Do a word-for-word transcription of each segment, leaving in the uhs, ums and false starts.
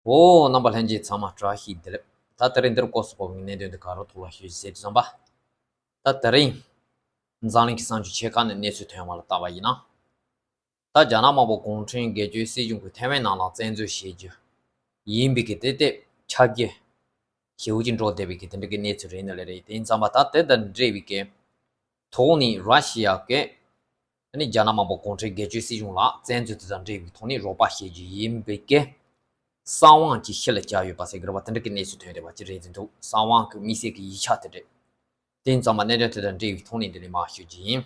འོ། རྣམ་པ་ལྷན་རྒྱས་ཚང་མ་བཀྲ་ཤིས་བདེ་ལེགས། ད་དེ་རིང་འདིར་སྐོར་སུ་བབས་པའི་གནད་དོན་འདི་ག་རུ་ཐུགས་ལ་ཞུ་ཟེར་དུས་ཙམ་པ། ད་དེ་རིང་འཛམ་གླིང་གི་གསར་འགྱུར་ཆེ་ཁག་ནས་གནས་ཚུལ་ཐོན་པ་ལ་བལྟས་པ་ཡིན་ན། ད་རྒྱ་ནག་དམར་པོ་གུང་ཁྲན་སྒེར་གཅོད་སྲིད་གཞུང་གིས་ཐའེ་ཝན་ནང་ལ་བཙན་འཛུལ་བྱེད་རྒྱུ་ཡིན་པའི་གི་དེ་དེ་ཁྱབ་རྒྱ་ཞེ་པོ་ཅིག་འགྲོ་བསྡད་པའི་གི་དེ་འདྲ་གི་གནས་ཚུལ་རེད་ནི་ལས་རེད། དེ་ཡིན་ཙམ་པ་ད་དེ་དང་འབྲེལ་བའི་གི་ཐོག་ནས་ར་ཤི་ཡ་གི་ཨ་ནི་རྒྱ་ནག་དམར་པོ་གུང་ཁྲན་སྒེར་གཅོད་སྲིད་གཞུང་ལ་བཙན་འཛུལ་དེ་དང་འབྲེལ་བའི་ཐོག་ནས་རོགས་པ་བྱེད་རྒྱུ་ཡིན་པའི་གི་གསང་བ་ཅིག་ཕྱི་ལ་བསྐྱལ་ཡོད་པ་ཟེར་གི་རེད་པ། དེ་འདྲ་གི་གནས་ཚུལ་ཐོན་བསྡད་པ་ཅིག་རེད་འདུག། གསང་བ་གི་དམིགས་བསལ་གི་ཡིག་ཆ་དེ་རེད། དེ་ཡིན་ཙང་མ་གནད་དོན་དེ་དང་འབྲེལ་བའི་ཐོག་ནས་འདི་ནས་མར་ཞུ་རྒྱུ་ཡིན།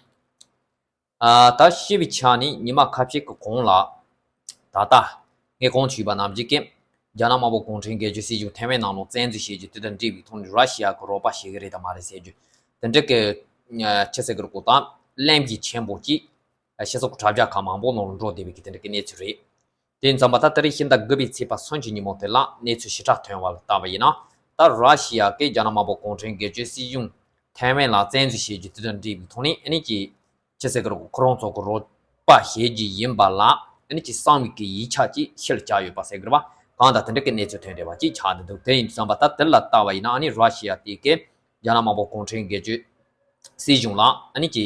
ཨ། ད་ཞི་བའི་ཆ་ནས་ཉི་མ་ཁ་ཤས་ཀྱི་གོང་ལ། ད་ལྟ་ངས་གོང་ཞུས་པ་ནང་བཞིན་གྱི་རྒྱ་ནག་དམར་པོ་གུང་ཁྲན་སྒེར་གཅོད་སྲིད་གཞུང་ཐའེ་ཝན་ནང་ལ་བཙན་འཛུལ་བྱེད་རྒྱུ་དེ་དང་འབྲེལ་བའི་ཐོག་ནས་ར་ཤི་ཡ་གི་རོགས་པ་བྱེད་ཀྱི་རེད་དམ་མ་རེད་ཟེར་རྒྱུ། དེ་འདྲ་གི་ཆི་ཟེར་གི་རེད་གོ། ད་གླེང་གཞི་ཆེན་པོ་ཅིག་སྤྱི་ཚོགས་དྲ་རྒྱ་ཁག་མང་པོ་ནང་ལ་འགྲོ་བསྡད་པའི་གི་དེ་འདྲ་གི་གནས་ཚུལ་རེད། དེ་ཡིན་ཙང་མ་ད་ད་རེས་ཕྱི་ཟླ་དགུ་པའི་ཚེས་པ་སུམ་ཅུ་ཉིན་མོ་དེ་ལ་གནས་ཚུལ་ཞིབ་ཕྲ་ཐོན་པ་ལ་བལྟས་པ་ཡིན་ན། ད་ར་ཤི་ཡ་གིས་རྒྱ་ནག་དམར་པོ་གུང་ཁྲན་སྒེར་གཅོད་སྲིད་གཞུང་ཐའེ་ཝན་ལ་བཙན་འཛུལ་བྱེད་རྒྱུ་དེ་དང་འབྲེལ་བའི་ཐོག་ནས་ཨ་ནི་ཀྱི་ཅི་ཟེར་གི་རེད། ཁོ་རང་ཚོ་གི་རོགས་པ་བྱེད་རྒྱུ་ཡིན་པ་ལ་ཨ་ནི་ཀྱི་གསང་བའི་གི་ཡིག་ཆ་ཅིག་ཕྱི་ལ་བསྐྱལ་ཡོད་པ་ཟེར་གི་རེད་པ། གང་ལྟར་དེ་འདྲ་གི་གནས་ཚུལ་ཐོན་བསྡད་པ་ཅིག་ཆགས་བསྡད་འདུག། དེ་ཡིན་དུས་ཙམ་པ་ད་དེ་ལ་བལྟས་པ་ཡིན་ན་ཨ་ནི་ར་ཤི་ཡ་དེ་གིས་རྒྱ་ནག་དམར་པོ་གུང་ཁྲན་སྒེར་གཅོད་སྲིད་གཞུང་ལ་ཨ་ནི་ཀྱི་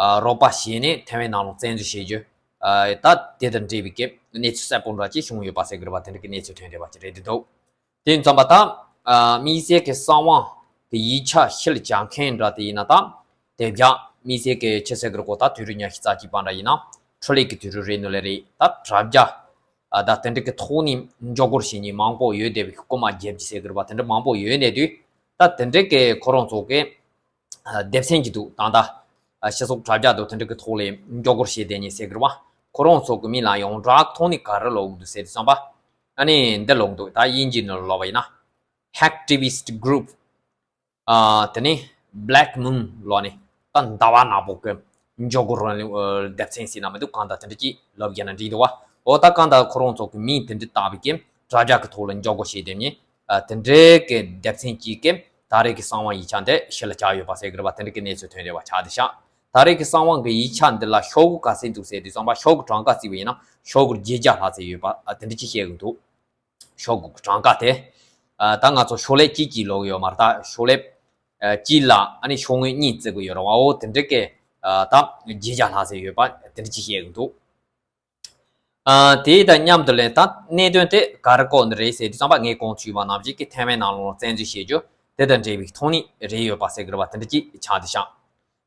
ཨ། རོགས་པ་བྱས་ནས་ཐའེ་ཝན་ནང་ལ་བཙན་འཛུལ་བྱེད་རྒྱུ། ཨ། ད་དེ་དང་འབྲེལ་བའི་གི་གནས་ཚུལ་གསལ་པོ་འདྲ་ཅིག་བྱུང་ཡོད་པ་ཟེར་གི་རེད་པ། དེ་འདྲ་གི་གནས་ཚུལ་ཐོན་བསྡད་པ་ཅིག་རེད་འདུག། དེ་ཡིན་ཙང་པ་ད། ཨ། དམིགས་བསལ་གྱི་གསང་བ་གི་ཡིག་ཆ་ཕྱི་ལ་བསྐྱལ་མཁན་འདྲ་དེ་ཡིན་ན་ད། དེ་བཞག་དམིགས་བསལ་གྱི་ཆི་ཟེར་གི་རེད་གོ། ད་དུས་རབས་ཉི་ཤུ་རྩ་གཅིག་པ་འདྲ་ཡིན་ན་འཕྲུལ་ལས་ཀྱི་དུས་རབས་རེད་ནོ་ལེ་རེད། ད་དྲ་རྒྱ། ཨ། ད་དེ་འདྲ་གི་ཐོག་ནས་མགྱོགས་སྒོར་བྱེད་མཁན་མང་པོ་ཡོད་བསྡད་པའི་རྐུ་མ་རྒྱབ་ཀྱི་ཟེར་གི་རེད་པ། དེ་འདྲ་མང་པོ་ཡོད་ནས་དུས། ད་དེ་འདྲ་གི་ཁོ་རང་ཚོ་གི་ཨ། སྡེ་ཚན་གྱི་འདུག། ད་ལྟ་ཨ། སྤྱི་ཚོགས་དྲ་རྒྱ་དང་དེ་འདྲ་གི་ཐོག་ལ་མགྱོགས་སྒོར་བྱེད་བསྡད་མཁན་ཟེར་གི་རེད་པ། ཁོ་རང་ཚོ་གི་མིང་ལ་ཡོངས་གྲགས་ཐོག་ནས་ག་རེ་ལབ་ཀྱི་འདུག་ཟེར་དུས་ཙམ་པ། ཨ་ནི་འདི་ལབ་ཀྱི་འདུག། ད་དབྱིན་ཇི་ནང་ལ་ལབ་པ་ཡིན་ན། Hacktivist Group། ཨ། དེ་ནས་Black Moon ལབ་ནས་ད་ཟླ་བ་ནག་པོ་གི་མགྱོགས་སྒོར་སྡེ་ཚན་ཟེར་ན་མི་འདུག། གང་ལྟར་དེ་འདྲ་ཅིག་ལབ་རྒྱུ་ན་འགྲིག་འདུག་པ། འོ། ད་གང་ལྟར་ཁོ་རང་ཚོ་གི་མིང་དེ་འདྲ་བཏགས་པའི་གི་དྲ་རྒྱ་གི་ཐོག་ལ་མགྱོགས་སྒོར་བྱེད་བསྡད་མཁན། ཨ། དེ་འདྲའི་གི་སྡེ་ཚན་གཅིག་གིས་ད་རེས་ཀྱི་གསང་བ་ཡིག་ཆ་འདི་ཕྱི་ལ་བསྐྱལ་ཡོད་པ་ཟེར་གི་རེད་པ། དེ་འདྲ་གི་གནས་ཚུལ་ཐོན་བསྡད་པ་ཆགས་བསྡད་ཤག། ད་རེས་ཀྱི་གསང་བ་གི་ཡིག་ཆ་འདི་ལ་ཤོག་གུ་ག་ཚད་འདུག་ཟེར་དུས་ཙམ་པ། ཤོག་གུ་གྲངས་ཀ་བརྩིས་པ་ཡིན་ན་ཤོག་གུ་བརྒྱད་བརྒྱ་ལྷག་ཙམ་ཡོད་པ། ཨ། དེ་འདྲ་ཅིག་བཤད་གི་འདུག། ཤོག་གུ་གྲངས་ཀ་དེ། ཨ། ད་ང་ཚོ་ཤོག་ལེབ་གཅིག་གཅིག་ལབ་ཀྱི་ཡོད་མ་རེད། ད་ཤོག་ལེབ་ཨ། གཅིག་ལ་ཨ་ནི་ཤོག་ངོས་གཉིས་བརྩི་གི་ཡོད་རེད་པ། འོ། དེ་འདྲ་གི། ཨ། ད་བརྒྱད་བརྒྱ་ལྷག་ཙམ་ཡོད་པ། དེ་འདྲ་ཅིག་བཤད་གི་འདུག། ཨ། དེ་དང་མཉམ་དུ་ལས་ད་གནད་དོན་དེ་ག་རེ་བཀོད་ནི་རེད་ཟེར་དུས་ཙམ་པ། ངས་གོང་ཞུས་པ་ནང་བཞིན་གྱི་ཐའེ་ཝན་ནང་ལོགས་བཙན་འཛུལ་བྱེད་རྒྱུ་དེ་དང་འབྲེལ་བའི་ཐོག་ནས་རེད་ཡོད་པ་ཟེར་གི་རེད་པ། དེ་འདྲ་ཅིག་ཆགས་བསྡད་ཤག།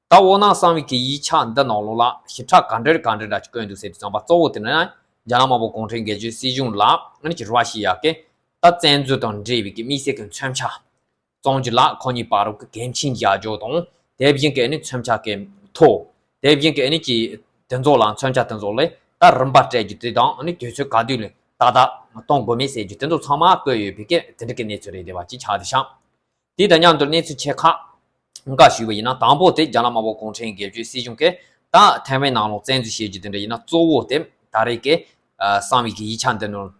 ད་འོ་ན་གསང་བའི་གི་ཡིག་ཆ་འདི་ནང་ལོགས་ལ་ཞིབ་ཕྲ་ག་འདྲ་ག་འདྲ་འདྲ་ཅིག་བཀོད་འདུག་ཟེར་དུས་ཙམ་པ། གཙོ་བོ་དེ་ནི་རྒྱ་ནག་དམར་པོ་གུང་ཁྲན་སྒེར་གཅོད་སྲིད་གཞུང་ལ་ཨ་ནི་ཀྱི་ར་ཤི་ཡ་གི་ད་བཙན་འཛུལ་དང་འབྲེལ་བའི་གི་དམིགས་བསལ་གྱི་མཚོན་ཆ། བཙོང་རྒྱུ་ལ་ཁོ་གཉིས་བར་དུ་གི་གལ་ཆེན་བཞག་རྒྱུ་དང་། དེ་བཞིན་གྱི་ཨ་ནི་མཚོན་ཆ་གི་ཐོ། དེ་བཞིན་གྱི་ཨ་ནི་ཀྱི་དེ་ཚོ་ལ་མཚོན་ཆ་དེ་ཚོ་ལ་ད་རིན་པ་སྤྲད་རྒྱུ་དེ་དང་། ཨ་ནི་དུས་ཚོད་ག་དུས་ལ་ཏག་ཏག་གཏོང་དགོས་མིན་ཟེར་རྒྱུ་དེ་ཚོ་ཚང་མ་བཀོད་ཡོད་པའི་གི་དེ་འདྲ་གི་གནས་ཚུལ་རེད་བསྡད་པ་ཅིག་ཆགས་བསྡད་ཤག། དེ་དང་མཉམ་དུ་གནས་ཚུལ་ཆེ་ཁག་འགའ་ཞུས་པ་ཡིན་ན། དང་པོ་དེ་རྒྱ་ནག་དམར་པོ་གུང་ཁྲན་སྒེར་གཅོད་སྲིད་གཞུང་གིས་ད་ཐའེ་ཝན་ནང་ལོགས་བཙན་འཛུལ་བྱེད་རྒྱུ་དེ་འདྲ་ཡིན་ན། གཙོ་བོ་དེ་ད་རེས་ཀྱི་ཨ། གསང་བའི་གི་ཡིག་ཆ་འདི་ནང་ཨ།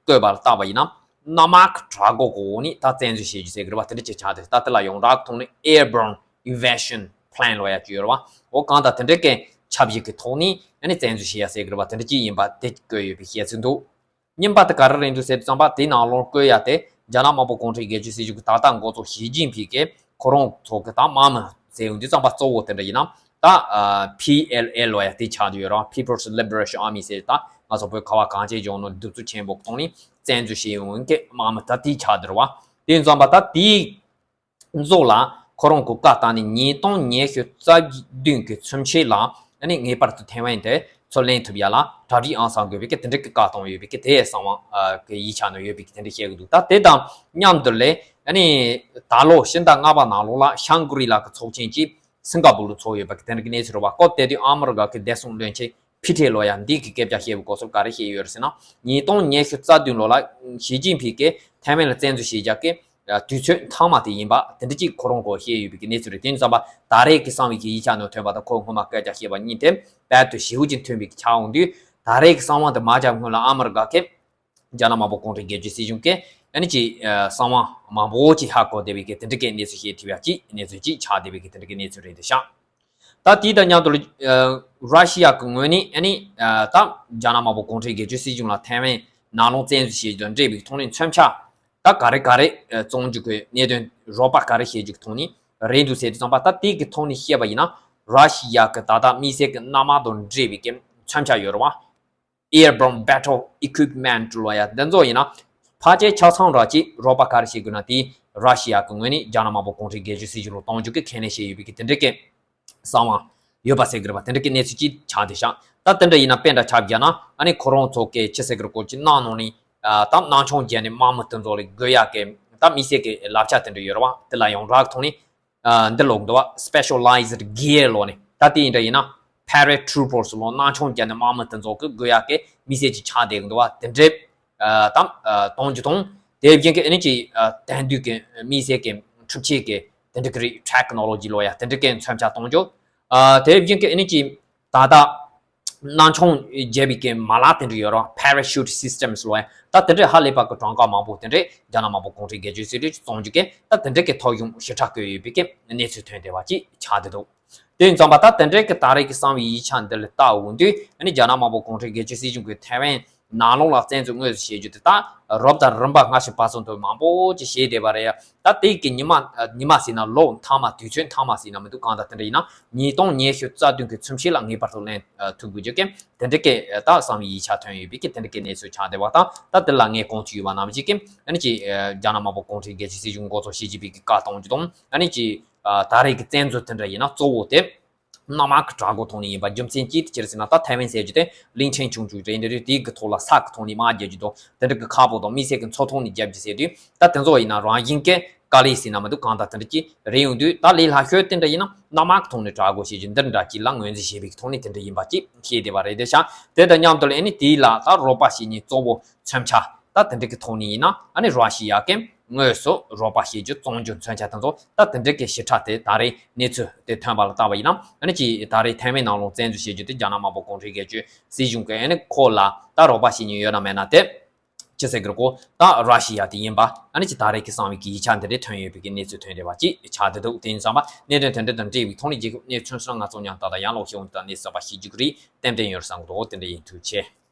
བཀོད་པ་ལ་བལྟས་པ་ཡིན་ན། གནམ་གྱི་བྲག་སྒོ་གི་འོག་ནས་ད་བཙན་འཛུལ་བྱེད་རྒྱུ་ཟེར་གི་རེད་པ། དེ་འདྲ་ཅིག་ཆགས་ཏེ། ད་དེ་ལ་ཡོངས་གྲགས་ཐོག་ནས་Airborne Invasion Plan ལབ་ཡ་ཅིག་ཡོད་རེད་པ། འོ། གང་ལྟར་དེ་འདྲ་གི་ཆབ་ཡིག་གི་ཐོག་ནས་ཨ་ནི་བཙན་འཛུལ་བྱེད་ཡ་ཟེར་གི་རེད་པ། དེ་འདྲ་ཅིག་ཡིན་པ་དེ་བཀོད་ཡོད་པའི་བཤད་ཚུལ་འདུག། གཉིས་པ་དེ་ག་རེ་རེད་འདུག་ཟེར་དུས་ཙམ་པ། དེའི་ནང་ལོགས་བཀོད་ཡ་དེ་རྒྱ་ནག་དམར་པོ་གུང་ཁྲན་སྒེར་གཅོད་སྲིད་གཞུང་གི་ད་ལྟ་འགོ་གཙོ་ཞི་ཅིན་ཕིང་གིས་ཁོ་རང་ཚོ་གི་ད་དམག་མི་ཟེར་ཡོང་དུས་ཙམ་པ། གཙོ་བོ་དེ་འདྲ་ཡིན་ན་ད་ཨ། P L A ལབ་ཡ་དེ་ཆགས་བསྡད་ཡོད་རེད་པ། People's Liberation Army ཟེར། ད་ང་ཚོ་བོད་ཁ་བ་གངས་ཅན་ལྗོངས་ནང་གདུག་རྩུབ་ཆེན་པོ་གཏོང་ནས་བཙན་འཛུལ་བྱེད་ཡོང་མཁན་གྱི་དམག་མི་ད་དེ་ཆགས་བསྡད་རེད་པ། དེ་ཡིན་ཙམ་པ་ད་དེའི་ཚོ་ལ་ཁོ་རང་གི་བཀའ་བཏང་ནས་ཉིས་སྟོང་ཉི་ཤུ་རྩ་བདུན་གྱི་ཚུན་ཆད་ལ་ཨ་ནི་ངེས་པར་དུ་ཐའེ་ཝན་དེ་ཚུར་ལེན་ཐུབ་ཡ་ལ་གྲ་སྒྲིག་ཨང་གསར་དགོས་པའི་གི་དེ་འདྲ་གི་བཀའ་བཏང་ཡོད་པའི་གི་དེ་གསང་བ་གི་ཡིག་ཆ་ནང་ཡོད་པའི་གི་དེ་འདྲ་བཤད་གི་འདུག། ད་དེ་དང་མཉམ་དུ་ལས་ཨ་ནི་ད་ལོ་ཕྱི་ཟླ་ལྔ་པ་ནང་ལོགས་ལ་ཤང་གྷི་རི་ལ་གི་ཚོགས་ཆེན་གྱིས་སིང་ག་པུར་ལ་ཚོགས་ཡོད་པ་གི་དེ་འདྲ་གི་གནས་ཚུལ་རེད་པ། སྐབས་དེ་དུས་ཨ་མི་རི་ཀ་གི་བདེ་སྲུང་བློན་ཆེན་ཕི་ཊེ་ལོ་ཡ་འདི་གི་སྐད་ཆ་བཤད་པའི་སྐོར་སོགས་ག་རེ་བཤད་ཡོད་རེད་ཟེར་ན། ཉིས་སྟོང་ཉི་ཤུ་རྩ་བདུན་ལོ་ལ་ཞི་ཅིན་ཕིང་གིས་ཐའེ་ཝན་ལ་བཙན་འཛུལ་བྱེད་རྒྱུ་གི་དུས་ཚོད་མཐའ་མ་དེ་ཡིན་པ་དེ་འདྲ་ཅིག་ཁོ་རང་གིས་བཤད་ཡོད་པའི་གི་གནས་ཚུལ་རེད། དེ་ཡིན་ཙམ་པ་ད་རེས་ཀྱི་གསང་བའི་གི་ཡིག་ཆ་ནང་ཐོན་པ་དང་ཁོས་སྔོན་མ་སྐད་ཆ་བཤད་པ་གཉིས་དེ་རྦད་དེ་ཞེ་པོ་ཅིག་མཐུན་པའི་གི་ཆགས་ཡོང་དུས། ད་རེས་ཀྱི་གསང་བ་འདི་མ་བརྒྱབ་སྔོན་ལ་ཨ་མི་རི་ཀ་གིས་རྒྱ་ནག་དམར་པོ་གུང་ཁྲན་སྒེར་གཅོད་སྲིད་གཞུང་གིས་ཨ་ནི་ཅིག་ཨ། གསང་བ་མང་པོ་ཅིག་ཧ་གོ་བསྡད་པའི་གི་དེ་འདྲ་གི་གནས་ཚུལ་བཤད་ཐུབ་ཡ་ཅིག་གནས་ཚུལ་ཅིག་ཆགས་བསྡད་པའི་གི་དེ་འདྲ་གི་གནས་ཚུལ་རེད་འདུག་ཤག། ད་དེ་དང་མཉམ་དུ་ཨ། ར་ཤི་ཡ་གི་ངོས་ནས་ཨ་ནི་ཨ། ད་རྒྱ་ནག་དམར་པོ་གུང་ཁྲན་སྒེར་གཅོད་སྲིད་གཞུང་ལ་ཐའེ་ཝན་ ནང་ལོགས་བཙན་འཛུལ་བྱེད་རྒྱུ་དང་འབྲེལ་བའི་ཐོག་ནས་མཚོན་ཆ་ད་ག་རེ་ག་རེ་བཙོང་རྒྱུ་གི་གནད་དོན་རོགས་པ་ག་རེ་བྱེད་རྒྱུ་གི་ཐོག་ནས་རེད་འདུག་ཟེར་དུས་ཙམ་པ། ད་དེ་གི་ཐོག་ནས་བཤད་པ་ཡིན་ན། ར་ཤི་ཡ་གི་ད་ལྟ་དམིགས་བསལ་གི་གནམ་དམག་དང་འབྲེལ་བའི་གི་མཚོན་ཆ་ཡོད་རེད་བ། Airborne Battle Equipment ལོ་ཡ་འདི་ཚོ་ཡིན་ན། ཕལ་ཆེར་ཆ་ཚང་ར་ཅིག་རོགས་པ་ག་རེ་བྱེད་དགོས་ན། དེ་ར་ཤི་ཡ་གི་ངོས་ནས་རྒྱ་ནག་དམར་པོ་གུང་ཁྲན་རྒྱལ་གཅེས་སྲིད་གཞུང་ལ་གཏོང་རྒྱུ་གི་ཁས་ལེན་བྱས་ཡོད་པའི་གི་དེ་འདྲ་གི་གསང་བ་ཡོད་པ་ཟེར་གི་རེད་པ། དེ་འདྲ་གི་གནས་ཚུལ་ཅིག་ཆགས་བསྡད་ཤག་ད་དེ་འདྲ་ཡིན་ན་དཔེ་འདྲ་ཆ་བཞག་ན། ཨ་ནི་ཁོ་རང་ཚོ་གི་ཅི་ཟེར་གི་རེད། ཀོ་ཅི་གནང་ནང་ནས་ད་སྣང་ཆུང་བརྒྱབ་ནས་དམག་མི་དེ་ཚོ་ལ་དགོས་ཡག་གི་ད་དམིགས་བསལ་གི་ལག་ཆ་དེ་འདྲ་ཡོད་རེད་བ། དེ་ལ་ཡང་རག་ཐོག་ནས་འདི་ལོག་འདུག་བ། Specialized Gear ལོ་ནས། ད་དེ་ཡིན་འདྲ་ཡིན་ན་Paratroopers ལོ། སྣང་ཆུང་བརྒྱབ་ནས་དམག་མི་དེ་ཚོ་གི་དགོས་ཡག་གི་དམིགས་བསལ་ཅིག་ཆགས་བསྡད་གི་འདུག་བ། དེ་འདྲའི་ད་གཏོང་རྒྱུ་དང་། དེ་བཞིན་གི་ཨ་ནི་ཅིག་དེང་དུས་ཀྱི་དམིགས་བསལ་གྱི་འཕྲུལ་ཆས་ཀྱི་དེ་འདྲ་གི་རིགས། Technology ལོ་ཡ་དེ་འདྲ་གི་མཚོན་ཆ་གཏོང་རྒྱུ། དེ་བཞིན་གི་ཨ་ནི་ཅིག་ད་ལྟ་སྣང་ཆུང་རྒྱག་པའི་གི་མ་ལག་དེ་འདྲ་ཡོད་རེད། Parachute Systems ལོ་ཡ། ད་དེ་འདྲའི་ཧ་ལས་པ་གི་གྲངས་ཀ་མང་པོ་དེ་འདྲའི་རྒྱ་ནག་དམར་པོ་གུང་ཁྲན་རྒྱལ་གཅེས་སྲིད་གཞུང་གིས་བཙོང་རྒྱུ་གི་ད་དེ་འདྲའི་གི་ཐོ་གཞུང་ཞིབ་ཕྲ་བཀོད་ཡོད་པའི་གི་གནས་ཚུལ་ཐོན་བསྡད་པ་ཅིག་ཆགས་བསྡད་འདུག་དེ་ཡིན་ཙང་པ་ད་དེ་འདྲའི་གི་ད་རེས་ཀྱི་གསང་བའི་ཡིག་ཆ་འདི་ལ་ལྟ་འོང་དུས། ཨ་ནི་རྒྱ་ནག་དམར་པོ་གུང་ཁྲན་རྒྱལ་གཅེས་སྲིད་གཞུང་གིས་ཐའེ་ཝན་ནང་ལོགས་ལ་བཙན་འཛུལ་དངོས་སུ་བྱེད་རྒྱུ་དེ་ད་རོབ་དང་རིམ་པ་སྔ་ཕྱི་བར་གསུམ་དུ་མང་པོ་ཅིག་བྱས་བསྡད་པ་རེད། ད་དེ་གི་ཉི་མ་ཉི་མ་ཟེར་ན་ལོ་མཐའ་མ། དུས་ཚོད་མཐའ་མ་ཟེར་ན་མི་འདུག་གང་ལྟར་དེ་འདྲ་ཡིན་ན་ཉིས་སྟོང་ཉི་ཤུ་རྩ་བདུན་གི་ཚུན་ཆད་ལ་ངེས་པར་དུ་ལེན་ཐུབ་དགོས་རྒྱུ་གི་དེ་འདྲ་གི་ད་གསང་བའི་ཡིག་ཆ་ཐོན་ཡོད་པའི་གི་དེ་འདྲ་གི་གནས་ཚུལ་ཆགས་བསྡད་པ་དང་། ད་དེ་ལ་ངས་གོང་དུ་ཞུས་པ་ནང་བཞིན་གི་ཨ་ནི་ཅིག་རྒྱ་ནག་དམར་པོ་གུང་ཁྲན་རྒྱལ་གཅེས་སྲིད་གཞུང་འགོ་ཚུགས་བྱེད་ཀྱི་པའི་གི་བཀའ་གཏོང་རྒྱུ་དང་། ཨ་ནི་ཅིག་ད་རེས་ཀྱི་བཙན་འཛུལ་དེ་འདྲ་ཡིན་ན་གཙོ་བོ་དེ་གནམ་དམག་གི་དྲག་རྒོལ་ཐོག་ནས་ཡིན་པ། རྒྱུ་མཚན་ཅི་ཡིན་ཟེར་ན། ད་ཐའེ་ཝན་ཟེར་རྒྱུ་དེ་གླིང་ཕྲན་ཆུང་ཆུང་རེད། འདི་རེད། དེའི་གི་ཐོག་ལ་ས་གི་ཐོག་ནས་དམག་རྒྱག་རྒྱུ་དང་། དེ་འདྲ་གི་ཁག་པོ་དང་། དམིགས་བསལ་གི་མཚོ་ཐོག་ནས་རྒྱག་རྒྱུ་ཟེར་དུས། ད་དེ་ཚོ་ཡིན་ན་རང་བཞིན་གི་དཀའ་ལས་ཟེར་ན་མི་འདུག་གང་ལྟར་དེ་འདྲ་ཅིག་རེད་ཡོང་དུས། ད་ལས་སླ་ཤོས་དེ་འདྲ་ཡིན་ན་གནམ་དམག་གི་ཐོག་ནས་དྲག་རྒོལ་བྱེད་རྒྱུ་འདི་འདྲ་ཅིག་ལ་ངོས་འཛིན་བྱེད་པའི་གི་ཐོག་ནས་དེ་འདྲ་ཡིན་པ་ཅིག་ཤེས་བསྡད་པ་རེད། དེ་ཤ་དེ་དང་མཉམ་དུ་ལ་ཨ་ནི་དེའི་ལ་ད་རོགས་པ་བྱེད་མཁན་གཙོ་བོ་མཚོན་ཆ་ད་དེ་འདྲ་གི་ཐོག་ནས་ཡིན་ན། ཨ་ནི་ར་ཤི་ཡ་གི་དངོས་སུ་རོགས་པ་བྱེད་རྒྱུ་བཙོང་རྒྱུ་མཚོན་ཆ་དེ་ཚོ་ད་དེ་འདྲ་གི་ཞིབ་ཕྲ་དེ་ད་རེས་གནས་ཚུལ་དེ་ཐོན་པ་ལ་ལྟ་བ་ཡིན་ན། ཨ་ནི་ཅིག་ད་རེས་ཐའེ་ཝན་ནང་ལོགས་བཙན་འཛུལ་བྱེད་རྒྱུ་དེ་རྒྱ་ནག་དམར་པོ་གུང་ཁྲན་རྒྱལ་གཅེས་སྲིད་གཞུང་གི་ཨ་ནི་ཁོ་ལ་ད་རོགས་པ་བྱེད་མཁན་ཡོད་ན་མེད་ན་དེ་ཅི་ཟེར་གི་རེད་གོ། ད་ར་ཤི་ཡ་དེ་ཡིན་པ། ཨ་ནི་ཅིག་ད་རེས་ཀྱི་གསང་བའི་གི་ཡིག་ཆ་འདི་འདྲའི་ཐོན་ཡོད་པའི་གི་གནས་ཚུལ་ཐོན་བསྡད་པ་ཅིག་ཆགས་བསྡད་འདུག་དེ་ཡིན་ཙང་པ་གནད་དོན་དེ་འདྲ་དང་འབྲེལ་བའི་ཐོག་ནས་རྒྱལ་ཁབ་གནས་ཚུལ་སོགས་ང་ཚོ་མཉམ་དུ་ད་ལྟ་ཡང་ལོག་ཤེས་འོང་དུས་ད་གནས་ཚུལ་གསར་པ་ཤེས་རྒྱུ་གི་རེད། ཏན་ཏན་ཡོད་བསམ་གི་འདུག་དེ་འདྲ་ཡིན། ཐུགས་རྗེ་ཆེ།